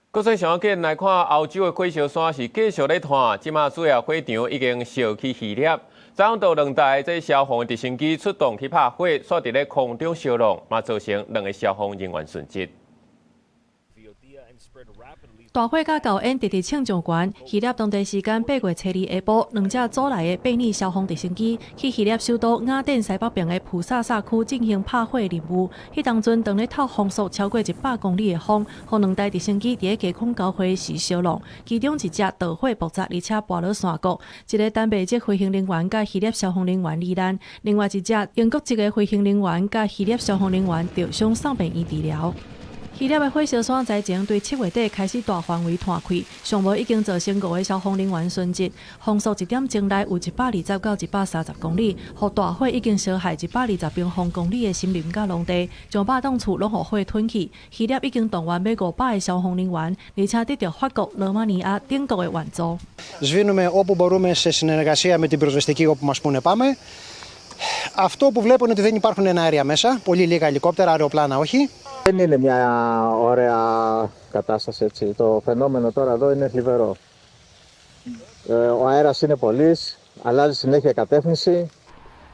國際上緊來看，歐洲的火燒山是繼續咧湠，這馬主要火場已經燒去希臘。早上兩台這消防直升機出動去拍火，煞佇咧空中燒挵，嘛造成兩个消防人員殉職。大火佮厚煙直直衝上懸，希臘當地時間8月初二下晡，兩隻組來的貝爾消防直升機去希臘首都雅典西北爿的普薩薩區進行拍火任務。彼當陣當咧透風速超過100公里的風，予兩台直升機佇咧低空交匯時燒挵，其中一隻導火爆炸，而且跋落山谷，一个丹麥籍飛行人員佮希臘消防人員罹難，另外一隻英國籍的飛行人員佮希臘消防人員受傷送病院治療。希臘的火燒山災情對7月底開始大範圍湠開，上無已經造成五个消防人員殉職。風速一點鐘內有120到130公里，予大火已經燒害120平方公里的森林佮農地，上百棟厝攏予火吞去。希臘已經動員欲500个消防人員，而且得著法國、羅馬尼亞等國的援助。 Σβήνουμε όπου μπορούμε σε συνεργασία με την πυροσβεστική όπου μας πούνε πάμε. Αυτό που βλέπω είναι ότι δεν υπάρχουν εναέρια μέσα, πολύ λίγα ελικόπτερα, αεροπλάνα όχι. Δεν είναι μια ωραία κατάσταση έτσι. Το φαινόμενο τώρα εδώ είναι θλιβερό. Ο αέρας είναι πολύς, αλλάζει συνέχεια κατεύθυνση.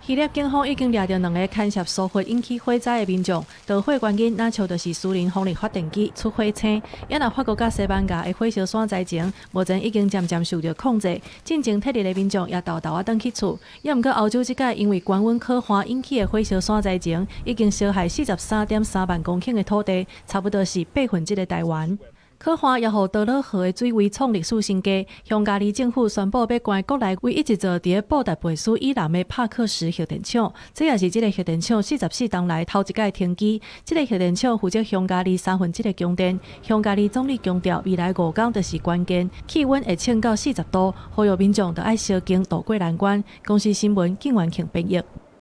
希臘警方已經掠著兩个牽涉疏忽引起火災的民眾，導火原因若像就是私人風力發電機出火星。也若法國佮西班牙的火燒山災情，目前已經漸漸受著控制。進前撤離的民眾也沓沓仔轉去厝。也毋過歐洲這擺因為高溫可旱引起的火燒山災情，已經燒害43.3萬公頃的土地，差不多是八分之一的台灣。可旱也予多瑙河的水位創歷史新低。匈牙利政府宣布欲關國內唯一一座佇咧布達佩斯以南的帕克什核電廠，這也是這个核電廠44冬來頭一擺停機。這个核電廠負責匈牙利三分之一的供電。匈牙利總理強調，未來5工就是關鍵，氣溫會衝到40度，呼籲民眾著愛相敬渡過難關。公視新聞，靳元慶編譯。